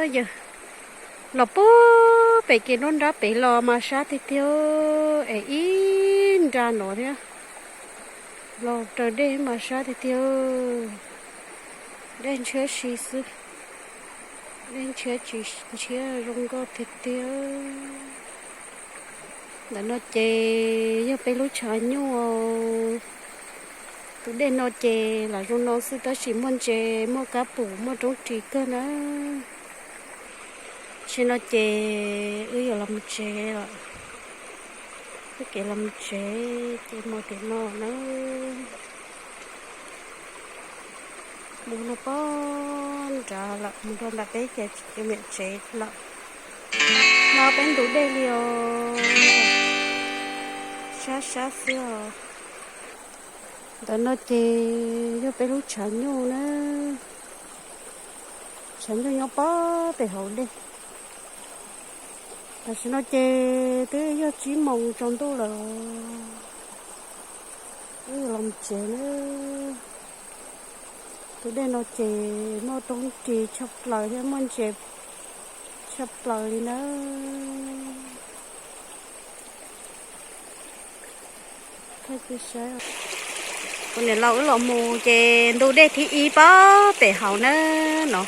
Yog los puag pem kev nruab nrab pem los mas sab tiag tiag, es ib nra no thiab. Los raws dej mas sab tiag tiag, dej ntshiab si xwb, dej ntshiab tsis ntshiab zoo nkauj tiag tiag. Ntawm no ces yog peb lub tshav nyuj. Tus dej no ces lam zoo no xwb tab sis muaj ntses, muaj kab pum, muaj roob ris kawg na. Tam sim no ces wb yuav los mus tsev lawm. Wb kev los mus tsev ces mus tiam no na. Mus no pog nrad lawm, mus rau nram peb ces tsis cia niam tsev lawm. No peb ntug dej li os, sab sab xwb os. Ntawm no ces yog peb lub tshav nyuj na, tshav nyuj nyob pog pem hauv dej. Tam sim no ces twb yog tsib moos tsaus ntuj lawm, wb yuav los tsev na. Tus dej no ces muaj roob ris tshaj plaws thiab muaj ntses tshaj plaws li na. Kuv niam laus wb los mus ces ntug dej thib ib pog pem hauv na no.